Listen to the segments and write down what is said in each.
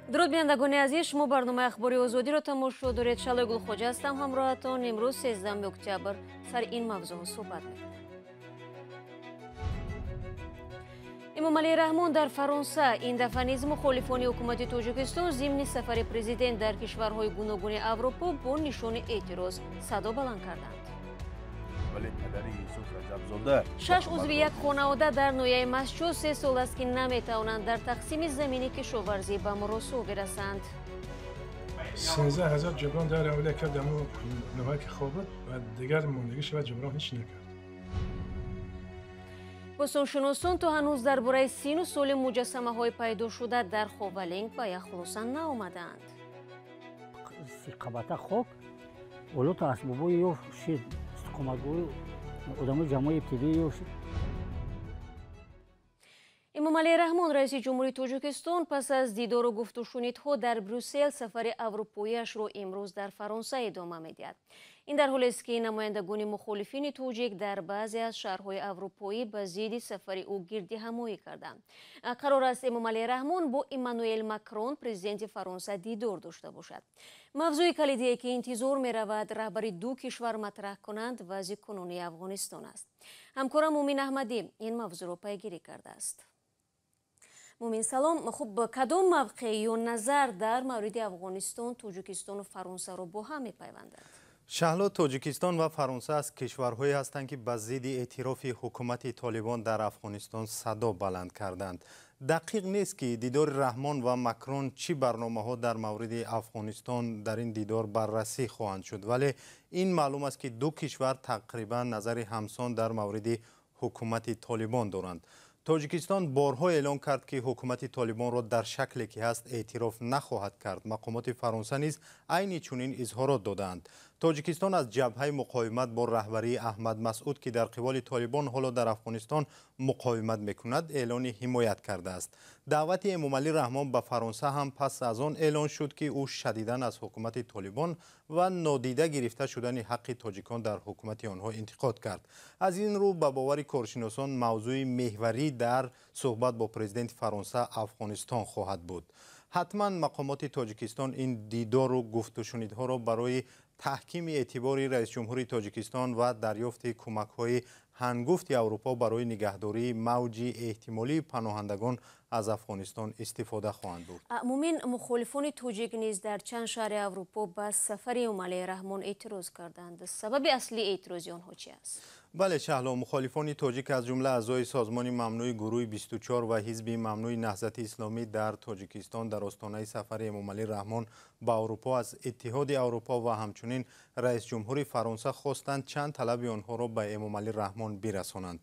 Дуруд, бинандагони азиз, шумо барномаи Ахбори Озодиро тамошо доред. Шалои Гулхоҷа ҳастам ҳамроҳатон. Имрӯз 13 октябр сари ин мавзӯъ суҳбат мекунем. Эмомалӣ Раҳмон дар Фаронса. Ин дафъа низ мухолифони ҳукумати Тоҷикистон зимни сафари президент дар кишварҳои гуногуни Аврупо бо нишони эътироз садо баланд карданд. Шаш узви як хонавода дар ноҳияи Мастчоҳ 3 сол аст, ки наметавонанд дар тақсими замини кишоварзӣ ба муросо бирасанд. 13 000 ҷуброн дар аввалия кард, амо ноҳия ки хоб буд ва дигар мондагӣ шавад, ҷуброн ҳеч накард. Бостоншиносон то ҳанӯз дар бораи сину соли муҷассамаҳои пайдошуда дар Ховалинг ба як хулоса наомадаанд. Қабата хок олоту асбобҳои ёфт шид, истиқоматгоҳи одамои ҷамъои ибтидоӣ ёфт. Эмомалӣ Раҳмон, раиси ҷумҳури Тоҷикистон, пас аз дидору гуфтушунидҳо дар Брюссел сафари аврупоиашро имрӯз дар Фаронса идома медиҳад. Ин дар ҳолест, ки намояндагони мухолифини тоҷик дар баъзе аз шаҳрҳои аврупоӣ ба зидди сафари ӯ гирдиҳамоӣ карданд. Қарор аст, Эмомалӣ Раҳмон бо Эммануэл Макрон, президенти Фаронса, дидор дошта бошад. Мавзӯи калидие, ки интизор меравад раҳбари ду кишвар матраҳ кунанд, вазъи кунунии Афғонистон аст. Ҳамкорам Мумин Аҳмадӣ ин мавзӯъро пайгирӣ кардааст. Мумин, салом. Хуб, кадом мавқеъ ё назар дар мавриди Афғонистон Тоҷикистону Фаронсаро бо ҳам мепайвандад? Шаҳло, Тоҷикистон ва Фаронса аз кишварҳое ҳастанд, ки ба зидди эътирофи ҳукумати Толибон дар Афғонистон садо баланд карданд. Дақиқ нест, ки дидори Раҳмон ва Макрон чӣ барномаҳо дар мавриди Афғонистон дар ин дидор баррасӣ хоҳанд шуд, вале ин маълум аст, ки ду кишвар тақрибан назари ҳамсон дар мавриди ҳукумати Толибон доранд. Тоҷикистон борҳо эълон кард, ки ҳукумати Толибонро дар шакле ки ҳаст эътироф нахоҳад кард. Мақомоти Фаронса низ айни чунин изҳорот додаанд. Тоҷикистон аз Ҷабҳаи муқовимат бо раҳбарии Аҳмад Масъуд, ки дар қиболи Толибон ҳоло дар Афғонистон муқовимат мекунад, эълони ҳимоят кардааст. Даъвати Эмомалӣ Раҳмон ба Фаронса ҳам пас аз он эълон шуд, ки ӯ шадидан аз ҳукумати Толибон ва нодида гирифта шудани ҳаққи тоҷикон дар ҳукумати онҳо интиқод кард. Аз ин рӯ, ба бовари коршиносон, мавзӯи меҳварӣ дар суҳбат бо президенти Фаронса Афғонистон хоҳад буд. Ҳатман мақомоти Тоҷикистон ин дидору гуфтушунидҳоро барои таҳкими эътибори раисҷумҳури Тоҷикистон ва дарёфти кӯмакҳои ҳангуфти Аврупо барои нигаҳдории мавҷи эҳтимолии паноҳандагон аз Афғонистон истифода хоҳанд бурд. Мумин, мухолифони тоҷик низ дар чанд шаҳри Аврупо ба сафари Эмомалӣ Раҳмон эътироз карданд. Сабаби аслии эътирози онҳо чи аст? Бале, Шаҳло, мухолифони тоҷик, аз ҷумла аъзои созмони мамнӯи Гурӯҳи 24 ва ҳизби мамнӯи Наҳзати Исломӣ дар Тоҷикистон, дар остонаи сафари Эмомалӣ Раҳмон ба Аврупо аз Иттиҳоди Аврупо ва ҳамчунин раисҷумҳури Фаронса хостанд чанд талаби онҳоро ба Эмомалӣ Раҳмон бирасонанд.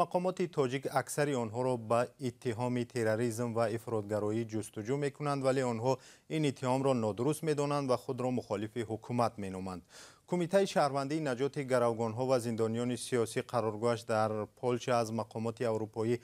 Мақомоти тоҷик аксари онҳоро ба иттиҳоми терроризм ва ифротгароӣ ҷустуҷӯ мекунанд, вале онҳо ин иттиҳомро нодуруст медонанд ва худро мухолифи ҳукумат меноманд. Кумитаи шаҳрвандии наҷоти гаравгонҳо ва зиндониёни сиёсӣ, қароргоҳаш дар Полша, аз мақомоти аврупоӣ,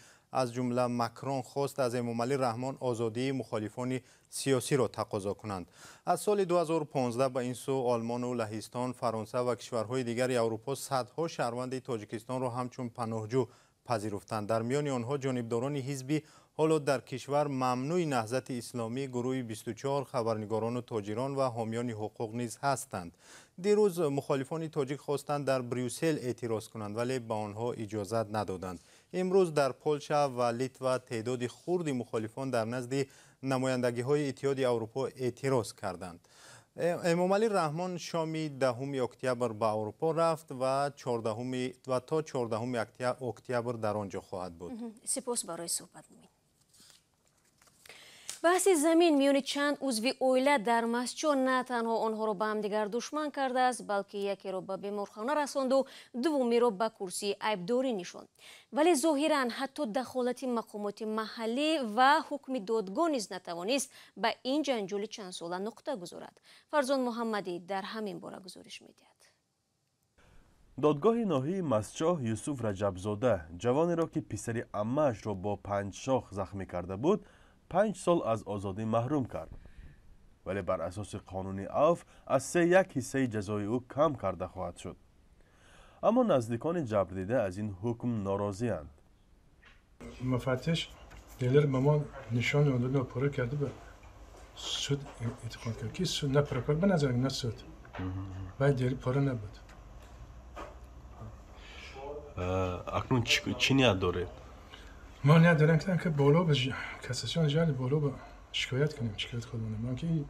аз ҷумла Макрон, хост аз Эмомалӣ Раҳмон озодии мухолифони сиёсиро тақозо кунанд. Аз соли 2015 ба ин сӯ Олмону Лаҳистон, Фаронса ва кишварҳои дигари Аврупо садҳо шаҳрванди Тоҷикистонро ҳамчун паноҳҷӯ пазируфтанд. Дар миёни онҳо ҷонибдорони ҳизби ҳоло дар кишвар мамнӯи Наҳзати Исломӣ, Гурӯҳи 24, хабарнигорону тоҷирон ва ҳомиёни ҳуқуқ низ ҳастанд. Дирӯз мухолифони тоҷик хостанд дар Брюссел эътироз кунанд, вале ба онҳо иҷозат надоданд. Имрӯз дар Полша ва Литва теъдоди хурди мухолифон дар назди намояндагиҳои Иттиҳоди Аврупо эътироз карданд. Эмомалӣ Раҳмон шоми 10 октябр ба Аврупо рафт ва то 14 октябр дар он ҷо хоҳад буд. Сипос барои суҳбат, Мумин. Баҳси замин миёни чанд узви оила дар Мастчоҳ на танҳо онҳоро ба ҳамдигар душман кардааст, балки якеро ба беморхона расонду дуввумиро ба курсии айбдорӣ нишонд. Вале зоҳиран ҳатто дахолати мақомоти маҳаллӣ ва ҳукми додгоҳ низ натавонист ба ин ҷанҷоли чандсола нуқта гузорад. Фарзон Муҳаммадӣ дар ҳамин бора гузориш медиҳад. Додгоҳи ноҳияи Мастчоҳ Юсуф Раҷабзода, ҷавонеро, ки писари аммаашро бо панҷшох захмӣ карда буд, 5 сол аз озодӣ маҳрум кард, вале бар асоси қонуни авф аз се як ҳиссаи ҷазои ӯ кам карда хоҳад шуд. Аммо наздикони ҷабрдида аз ин ҳукм норозианд. Муфаттиш делер ба мо нишон дода, пурра карда. Ба суд эътиқод кард ки суд на прокурор ба назар на суд вай дери пора набуд. Акнун чӣ ният доред? Мо ният дорем ки боло ба кассасион жали боло ба шикоят кунем, шикоят худмон ки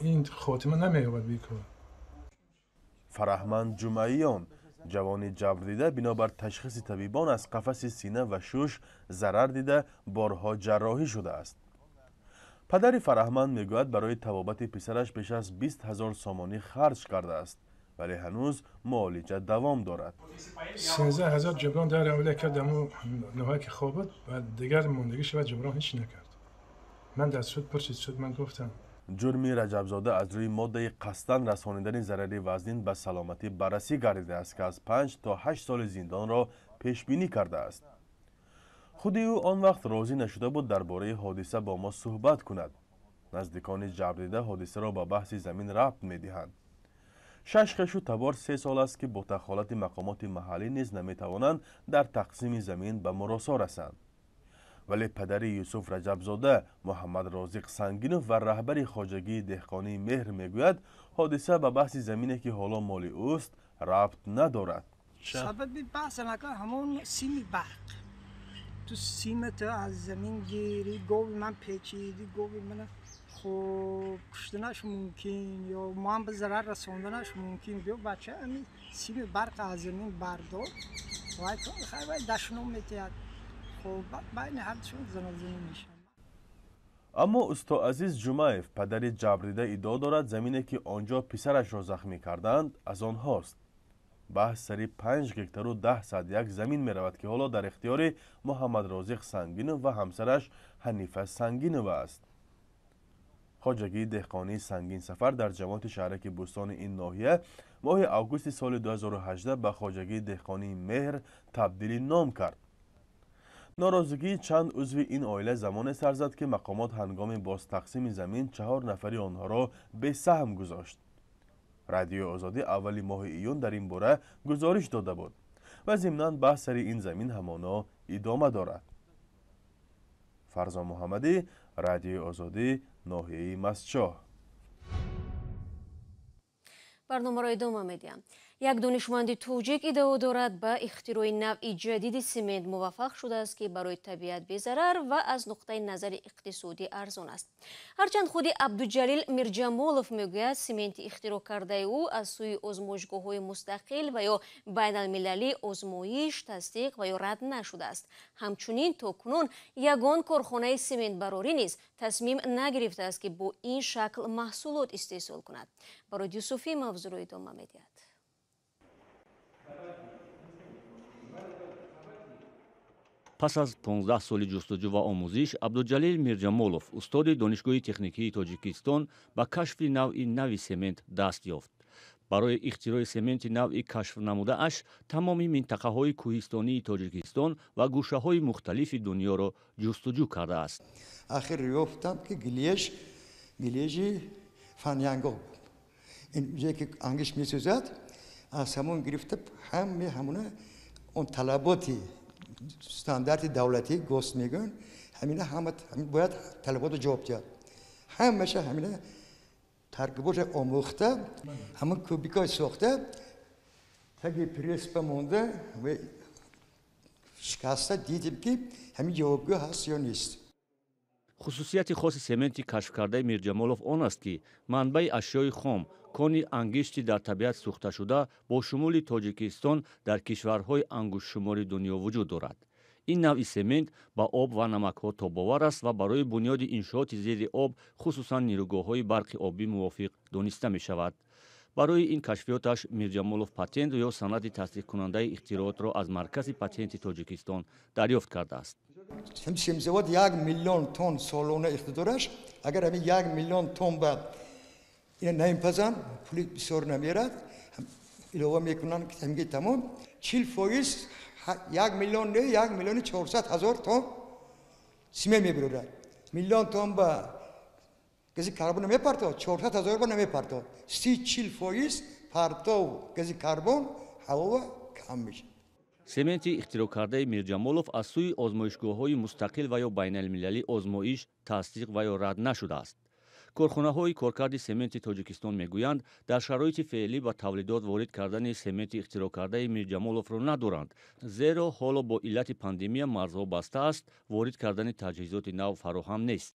ин хотима намеёбад би кор. Фараҳманд Ҷумъаиён, ҷавони ҷабрдида, бинобар ташхиси табибон аз қафаси сина ва шуш зарар дида, борҳо ҷарроҳӣ шудааст. Падари Фараҳманд мегӯяд, барои табобати писараш беш аз 20 ҳазор сомонӣ харҷ кардааст, вале ҳанӯз муолиҷа давом дорад. 13 ҳазор ҷуброн дар аввала кард, аммо ноҳия ки хоб буд ва дигар мондагӣ шавад ҷуброн ҳеч накард. Ман дар суд пурсид, суд ман гуфтам. Ҷурми Раҷабзода аз рӯи моддаи қасдан расонидани зарари вазнин ба саломатӣ баррасӣ гардидааст, ки аз 5 то 8 соли зиндонро пешбинӣ кардааст. Худи ӯ он вақт розӣ нашуда буд дар бораи ҳодиса бо мо суҳбат кунад. Наздикони ҷабрдида ҳодисаро ба баҳси замин рабт медиҳанд. Шаш хешу табор 3 сол аст, ки бо дахолати мақомоти маҳаллӣ низ наметавонанд дар тақсими замин ба муросо расанд. Вале падари Юсуф Раҷабзода, Муҳаммадрозиқ Сангинов ва раҳбари хоҷагии деҳқонии Меҳр мегӯяд, ҳодиса ба баҳси замине, ки ҳоло моли ӯст, рабт надорад. Сабаби баҳс ҳамон сими барқ. Ту симата аз замин гирӣ, гови ман печиди, гови мана хоб куштанаш мумкин ё ман ба зарар расонданаш мумкин. Биё бача, ами сими барқ аз замин бардор, вай вай дашном метиҳад. Аммо Устоазиз Ҷумаев, падари ҷабрдида, иддао дорад, замине, ки он ҷо писарашро захмӣ карданд, аз онҳост. Баҳс сари 5 гектару 10 сад як замин меравад, ки ҳоло дар ихтиёри Муҳаммадрозиқ Сангинов ва ҳамсараш Ҳанифа Сангинова аст. Хоҷагии деҳқонии Сангинсафар дар ҷамоати шаҳраки Бӯстони ин ноҳия моҳи августи соли 2018 ба хоҷагии деҳқонии Меҳр табдили ном кард. Норозигии чанд узви ин оила замоне сар зад, ки мақомот ҳангоми бозтақсими замин 4 нафари онҳоро бесаҳм гузошт. Радиои Озодӣ аввали моҳи июн дар ин бора гузориш дода буд ва зимнан баҳс сари ин замин ҳамоно идома дорад. Фарзон Муҳаммадӣ, Радиои Озодӣ, ноҳияи Мастчоҳ. Барномаро идома медиҳам. Як донишманди тоҷик иддао дорад, ба ихтирои навъи ҷадиди семент муваффақ шудааст, ки барои табиат безарар ва аз нуқтаи назари иқтисодӣ арзон аст. Ҳарчанд худи Абдуҷалил Мирҷамолов мегӯяд, сементи ихтироъ кардаи ӯ аз сӯи озмоишгоҳҳои мустақил ва ё байналмилалӣ озмоиш, тасдиқ ва ё рад нашудааст. Ҳамчунин то кунун ягон корхонаи сементбарорӣ низ тасмим нагирифтааст, ки бо ин шакл маҳсулот истеҳсол кунад. Барои Юсуфӣ мавзӯъро идома медиҳад. Пас аз 15 соли ҷустуҷӯ ва омӯзиш, Абдуҷалил Мирҷамолов, устоди Донишгоҳи техникии Тоҷикистон, ба кашфи навъи нави семент даст ёфт. Барои ихтирои сементи навъи кашфнамудааш тамоми минтақаҳои кӯҳистонии Тоҷикистон ва гӯшаҳои мухталифи дунёро ҷустуҷӯ кардааст. Ахир ёфтам, ки гилежи фанянго ин ҷое ки ангишт месӯзад, аз ҳамон гирифта ҳаме ҳамона он талаботи стандарти давлатӣ ГОСТ мегӯянд, ҳамина ҳама бояд талаботро ҷавоб диҳад. Ҳамаша ҳамина таркиботро омӯхта, ҳамон кубикҳои сохта, таги преспа монда ва шикаста дидем, ки ҳамин ҷавобгӯ ҳаст ё нест. Хусусияти хоси сементи кашфкардаи Мирҷамолов он аст, ки манбаи ашёи хом, кони ангишти дар табиат сӯхташуда бо шумули Тоҷикистон дар кишварҳои ангуштшумори дунё вуҷуд дорад. Ин навъи семент ба об ва намакҳо тобовар аст ва барои бунёди иншооти зери об, хусусан нерӯгоҳҳои барқи обӣ мувофиқ дониста мешавад. Барои ин кашфиёташ Мирҷамолов патент ё санади тасдиқкунандаи ихтироотро аз Маркази патенти Тоҷикистон дарёфт кардааст. Семзавод 1 миллион тонн солона иқтидораш, агар ҳамин 1 миллион тонн ба ина наимпазанд, пули бисёр намерад, илова мекунанд ҳамги тамом 40%, 1 миллион не, 1 миллиони 400 ҳазор тонн симент мебирорад. Миллион тонн ба гази карбон намепартод, 400 ҳазор ба намепартод. 30-40% партов гази карбон ҳаво кам мешавад. Сементи ихтироъкардаи Мирҷамолов аз сӯи озмоишгоҳҳои мустақил ва ё байналмилалӣ озмоиш, тасдиқ ва ё рад нашудааст. Корхонаҳои коркарди сементи Тоҷикистон мегӯянд, дар шароити феълӣ ба тавлидот ворид кардани сементи ихтироъкардаи Мирҷамоловро надоранд, зеро ҳоло бо иллати пандемия марзҳо баста аст, ворид кардани таҷҳизоти нав фароҳам нест.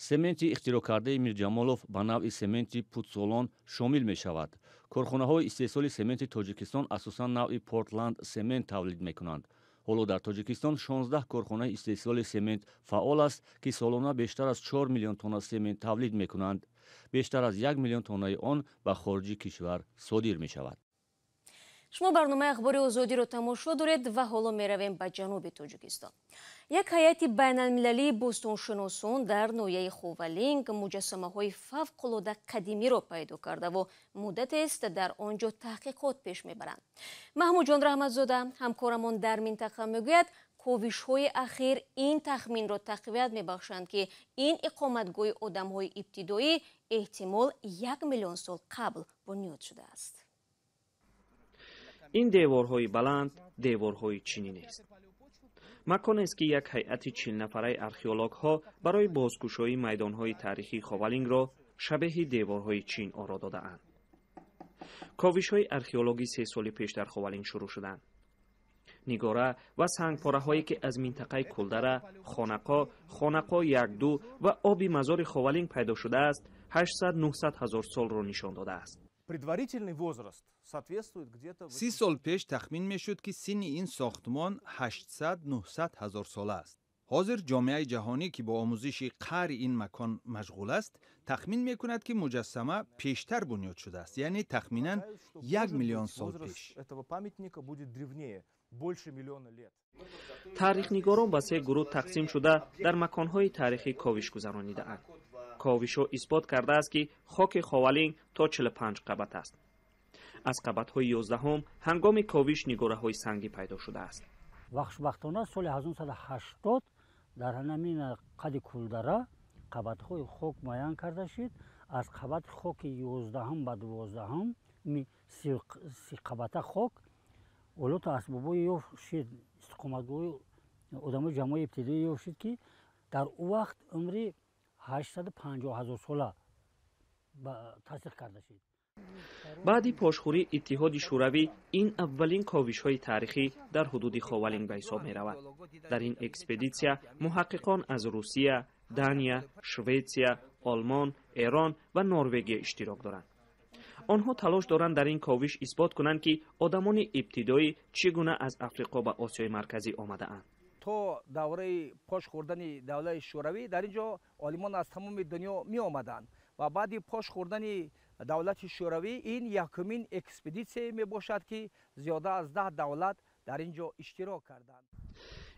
Сементи ихтироъкардаи Мирҷамолов ба навъи сементи путсолон шомил мешавад. Корхонаҳои истеҳсоли сементи Тоҷикистон асосан навъи Портланд семент тавлид мекунанд. Ҳоло дар Тоҷикистон 16 корхонаи истеҳсоли семент фаъол аст, ки солона бештар аз 4 миллион тонна семент тавлид мекунанд. Бештар аз 1 миллион тоннаи он ба хориҷи кишвар содир мешавад. Шумо барномаи ахбори Озодиро тамошо доред ва ҳоло меравем ба ҷануби Тоҷикистон. Як ҳайати байналмилалии бостоншиносон дар ноҳияи Ховалинг муҷассамаҳои фавқулода қадимиро пайдо кардаву муддатест дар он ҷо таҳқиқот пеш мебаранд. Маҳмудҷон Раҳматзода, ҳамкорамон дар минтақа, мегӯяд, ковишҳои ахир ин тахминро тақвият мебахшанд, ки ин иқоматгоҳи одамҳои ибтидоӣ эҳтимол 1 миллион сол қабл бунёд шудааст. Ин деворҳои баланд деворҳои чинӣ нест. Маконест, ки як ҳайати 40-нафараи археологҳо барои бозкушоии майдонҳои таърихии Ховалингро шабеҳи деворҳои Чин оро додаанд. Ковишҳои археологӣ 3 соли пеш дар Ховалинг шурӯъ шуданд. Нигора ва сангпораҳое, ки аз минтақаи Кулдара, Хонақо, Хонақо 1-2 ва оби мазори Ховалинг пайдо шудааст, 800-900 ҳазор солро нишон додааст. Предварительный возраст соответствует где-то... 30 сол пеш тахмин мешуд, ки синни ин сохтмон 800-900 ҳазор сола аст. Ҳозир ҷомеаи ҷаҳонӣ, ки бо омӯзиши қаъри ин макон машғул аст, тахмин мекунад, ки муҷассама пештар бунёд шудааст, яъне тахминан 1 миллион сол пеш. Таърихнигорон ба се гурӯҳ тақсим шуда дар маконҳои таърихӣ ковиш гузаронидаанд. Ковишҳо исбот кардааст, ки хоки Ховалинг то 45 қабат аст. Аз қабатҳои 11-ум ҳангоми ковиш нигораҳои сангӣ пайдо шудааст. Ва хушбахтона соли 1980 дар ҳамин қади Кулдара қабатҳои хок муайян карда шуд. Аз қабати хоки 11-ум ба 12-ум си қабата хок олоту асбобҳои ёфт шуд, истиқоматгоҳи одамои ҷамъои ибтидоӣ ёфт шуд, ки дар ӯ вақт умри 850 ҳазор сола тасдиқ карда шуд. Баъди пошхӯрии Иттиҳоди Шӯравӣ ин аввалин ковишҳои таърихӣ дар ҳудуди Ховалинг ба ҳисоб меравад. Дар ин экспедитсия муҳаққиқон аз Русия, Дания, Шветсия, Олмон, Эрон ва Норвегия иштирок доранд. Онҳо талош доранд дар ин ковиш исбот кунанд, ки одамони ибтидоӣ чӣ гуна аз Африқо ба Осиёи Марказӣ омадаанд. То давраи пош хӯрдани давлати Шӯравӣ дар ин ҷо олимон аз тамоми дунё меомаданд ва баъди пош хӯрдани давлати Шӯравӣ ин якумин экспедитсияе мебошад, ки зиёда аз 10 давлат дар ин ҷо иштирок карданд.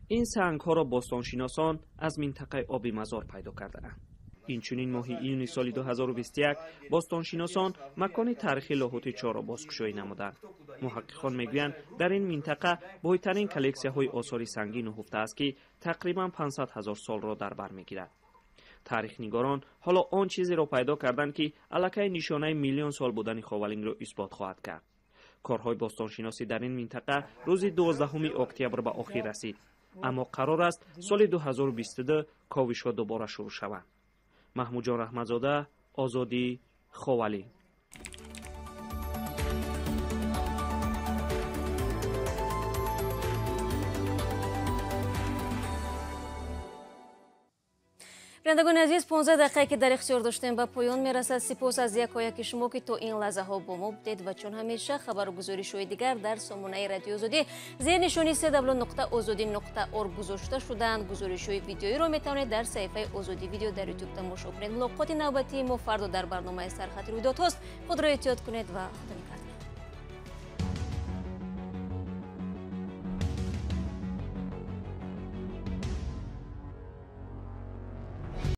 Ин сангҳоро бостоншиносон аз минтақаи оби мазор пайдо кардаанд. Инчунин моҳи июни соли 2021 бостоншиносон макони таърихи Лоҳути чорро бозкушоӣ намуданд. Муҳаққиқон мегӯянд, дар ин минтақа бойтарин коллексияҳои осори сангӣ нуҳуфта аст, ки тақрибан 500 ҳазор солро дар бар мегирад. Таърихнигорон ҳоло он чизеро пайдо карданд, ки аллакай нишонаи миллион сол будани Ховалингро исбот хоҳад кард. Корҳои бостоншиносӣ дар ин минтақа рӯзи 12 октябр ба охир расид, аммо қарор аст соли 2022 ковишҳо дубора шурӯъ шаванд. Маҳмудҷон Раҳматзода, Озодӣ, Ховалинг. Бинандагони азиз, 15 дақиқае ки дар ихтиёр доштем ба поён мерасад. Сипос аз якояки шумо, ки то ин лаҳзаҳо бо мо будед ва чун ҳамеша хабару гузоришҳои дигар дар сомонаи Радиои Озодӣ зери нишони www.ozodi.org гузошта шудаанд. Гузоришҳои видеоиро метавонед дар саҳифаи Озодӣ видео дар Ютуб тамошо кунед. Мулоқоти навбатии мо фардо дар барномаи Сархати рӯйдодҳост. Худро эҳтиёт кунед ва худо нигаҳдор.